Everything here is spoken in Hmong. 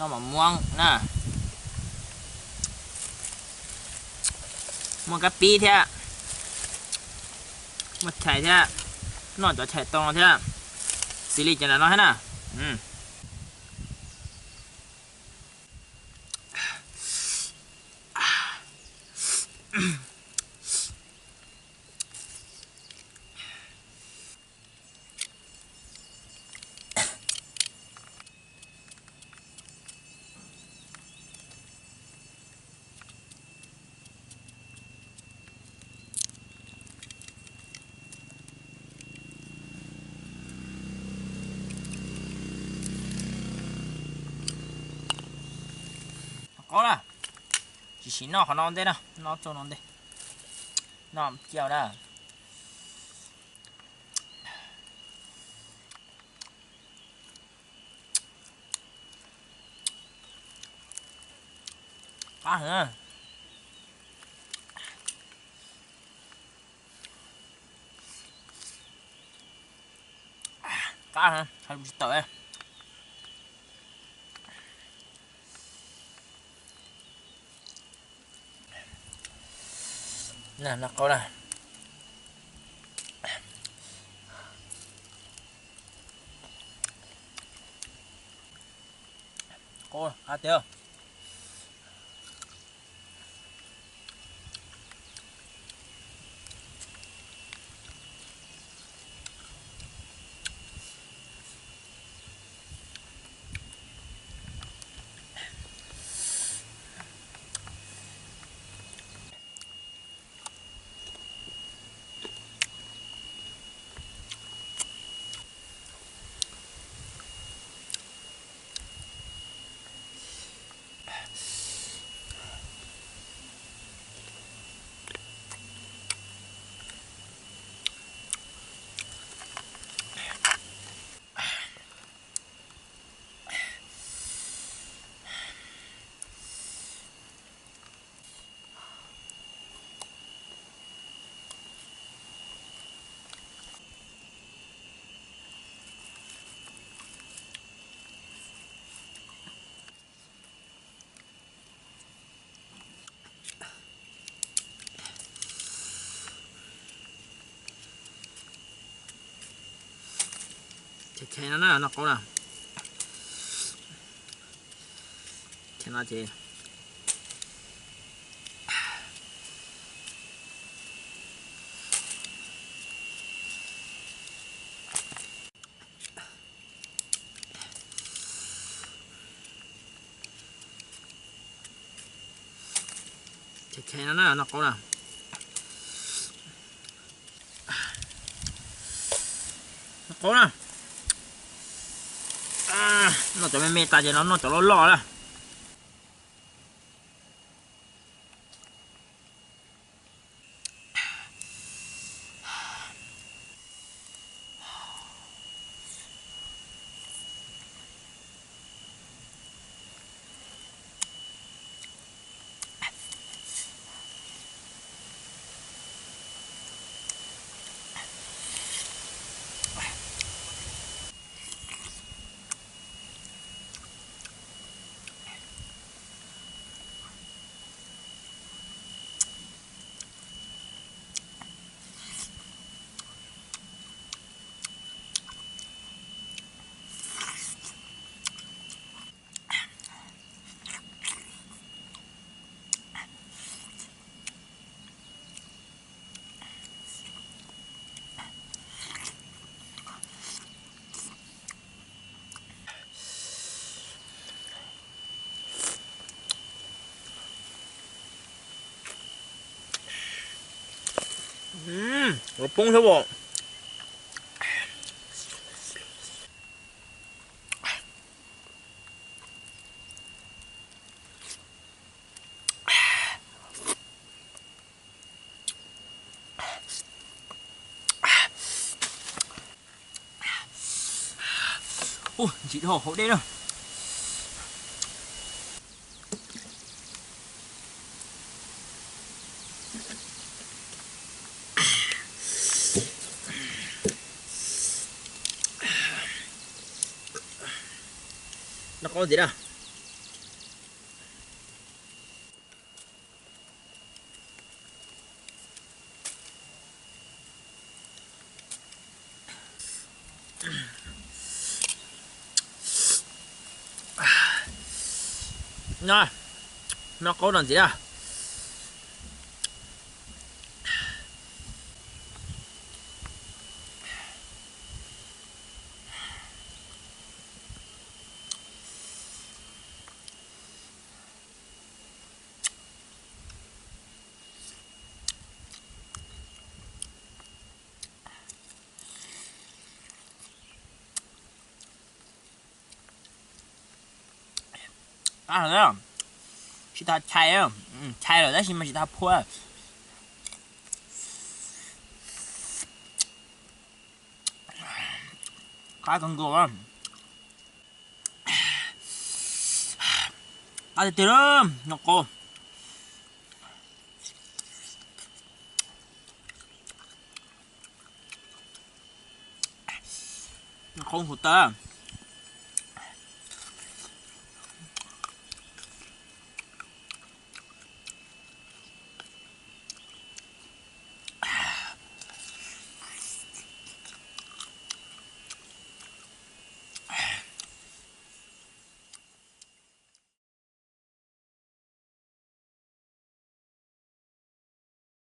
Noj mas muab na, muaj kab pib thiab, muaj chais thiab, noj cov chais tau no thiab, xws li cov nram no thiab na. Qaub na, tsis sim noj qhov no ntej na, noj txuj no ntej, noj cia na. Qab heev. Qab heev, hais lus tsis tawm. Noj qaub na. Qaub qab tiag. Chais no na, noj qaub na. Chais no ces Chais no na, noj qaub na. Noj qaub na. Noj cov me me tas ces no noj cov loj loj na. Ua poob thiab as. Ntsim dhau hauv dej na. Noj qaub ntxiv na. No, noj qaub no ntxiv na. Qab heev, tsis tau chais, chais lawm tab sis mas tsis tau phua. Qab kawg nkaus. Qab tiag tiag, noj qaub. Noj qaub huv taw.